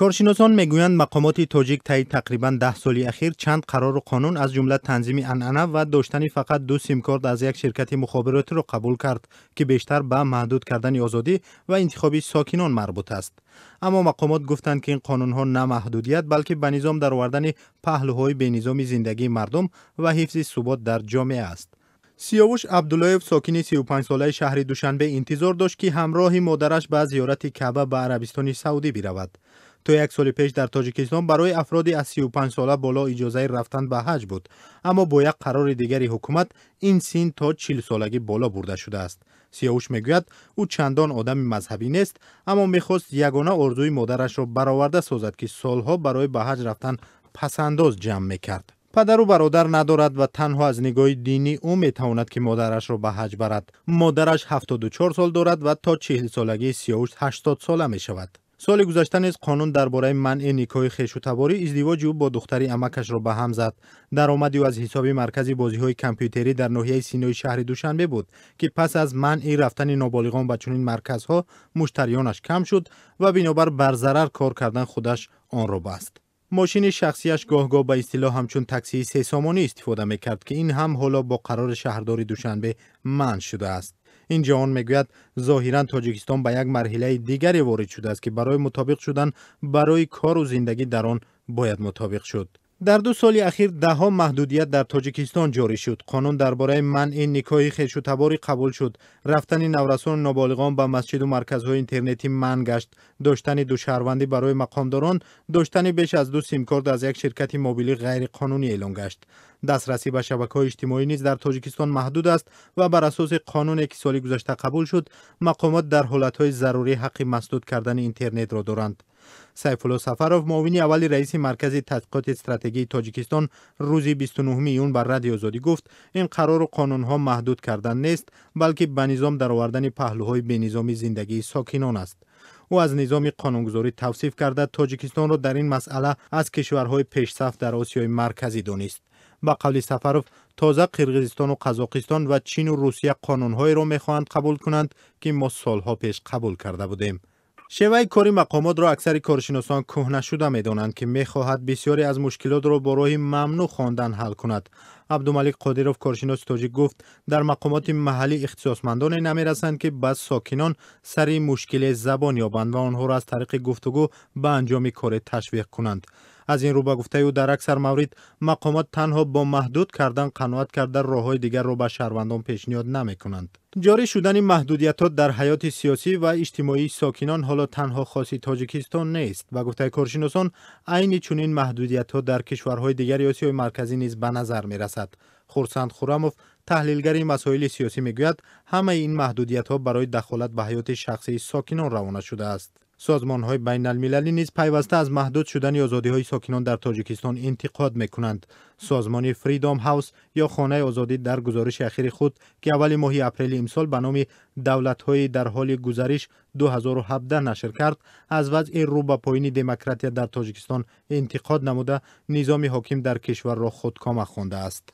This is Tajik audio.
Коршиносон мегӯянд, мақомоти тоҷик таи тақрибан 10 соли ахир чанд қарору қонун, аз ҷумла танзими анъана ва доштани фақат ду симкорт аз як ширкати мухобиротиро қабул кард, ки бештар ба маҳдуд кардани озодӣ ва интихоби сокинон марбут аст. Аммо мақомот гуфтанд, ки ин қонунҳо на маҳдудият, балки ба низом даровардани паҳлӯҳои бенизоми зиндагии мардум ва ҳифзи субот дар ҷомеа аст. Сиёвуш Абдуллоев, сокини 35-солаи шаҳри Душанбе, интизор дошт, ки ҳамроҳи модараш ба зиёрати Каъба ба Арабистони Саудӣ биравад. То як соли пеш дар Тоҷикистон барои афроди аз 35 сола боло иҷозаи рафтан ба ҳаҷ буд, аммо бо як қарори дигари ҳукумат ин син то 40-солагӣ боло бурда шудааст. Сиёвуш мегӯяд, ӯ чандон одами мазҳабӣ нест, аммо мехост ягона орзуи модарашро бароварда созад, ки солҳо барои ба ҳаҷ рафтан пасандоз ҷамъ мекард. Падару бародар надорад ва танҳо аз нигоҳи динӣ ӯ метавонад, ки модарашро ба ҳаҷ барад. Модараш 74 сол дорад ва то 40-солагии Сиёвуш 80 сола мешавад. Соли гузашта низ қонун дар бораи манъи никоҳи хешутаборӣ издивоҷи ӯ бо духтари амакашро ба ҳам зад. Даромади ӯ аз ҳисоби маркази бозиҳои компютерӣ дар ноҳияи Синои шаҳри Душанбе буд, ки пас аз манъи рафтани ноболиғон ба чунин марказҳо муштариёнаш кам шуд ва бинобар бар зарар кор кардан худаш онро баст. Мошини шахсияш гоҳ-гоҳ ба истилоҳ ҳамчун таксии сесомонӣ истифода мекард, ки ин ҳам ҳоло бо қарори шаҳрдори Душанбе манъ шудааст. Ин ҷавон мегӯяд, зоҳиран Тоҷикистон ба як марҳилаи дигаре ворид шудааст, ки барои мутобиқ шудан барои кору зиндагӣ дар он бояд мутобиқ шуд. Дар 2 соли ахир даҳҳо маҳдудият дар Тоҷикистон ҷорӣ шуд. Қонун дар бораи манъи никоҳи хешутаборӣ қабул шуд. Рафтани наврасону ноболиғон ба масҷиду марказҳои интернетӣ манъ гашт. Доштани душаҳрвандӣ барои мақомдорон, доштани беш аз ду симкорт аз як ширкати мобилӣ ғайриқонунӣ эълон гашт. Дастрасӣ ба шабакаҳои иҷтимоӣ низ дар Тоҷикистон маҳдуд аст ва бар асоси қонуне, ки соли гузашта қабул шуд, мақомот дар ҳолатҳои зарурӣ ҳаққи масдуд кардани интернетро доранд. Сайфулло Сафаров, муовини аввали раиси Маркази тадқиқоти стратегии Тоҷикистон, рӯзи 29 июн ба Радиои Озодӣ гуфт, ин қарору қонунҳо маҳдуд кардан нест, балки ба низом даровардани паҳлӯҳои бенизоми зиндагии сокинон аст. Ӯ аз низоми қонунгузорӣ тавсиф карда, Тоҷикистонро дар ин масъала аз кишварҳои пешсаф дар Осиёи Марказӣ донист. Ба қавли Сафаров, тоза Қирғизистону Қазоқистон ва Чину Русия қонунҳоеро мехоҳанд қабул кунанд, ки мо солҳо пеш қабул карда будем. Шеваи кори мақомотро аксари коршиносон кӯҳнашуда медонанд, ки мехоҳад бисёре аз мушкилотро бо роҳи мамнӯъ хондан ҳал кунад. Абдумалик Қодиров, коршиноси тоҷик, гуфт, дар мақомоти маҳаллӣ ихтисосмандоне намерасанд, ки ба сокинон сари мушкиле забон ёбанд ва онҳоро аз тариқи гуфтугӯ ба анҷоми коре ташвиқ кунанд. Аз ин рӯ, ба гуфтаи ӯ, дар аксар маврид мақомот танҳо бо маҳдуд кардан қаноат карда, роҳҳои дигарро ба шаҳрвандон пешниҳод намекунанд. Ҷорӣ шудани маҳдудиятҳо дар ҳаёти сиёсӣ ва иҷтимоии сокинон ҳоло танҳо хоси Тоҷикистон нест. Ба гуфтаи коршиносон, айни чунин маҳдудиятҳо дар кишварҳои дигари Осиёи Марказӣ низ ба назар мерасад. Хурсанд Хурамов, таҳлилгари масоили сиёсӣ, мегӯяд, ҳамаи ин маҳдудиятҳо барои дахолат ба ҳаёти шахсии сокинон равона шудааст. Созмонҳои байналмилалӣ низ пайваста аз маҳдуд шудани озодиҳои сокинон дар Тоҷикистон интиқод мекунанд. Созмони Freedom House ё Хонаи озодӣ дар гузориши ахири худ, ки аввали моҳи апрели имсол ба номи «Давлатҳои дар ҳоли гузариш 2017» нашр кард, аз вазъи рӯ ба поини демократия дар Тоҷикистон интиқод намуда, низоми ҳоким дар кишварро худкома хондааст.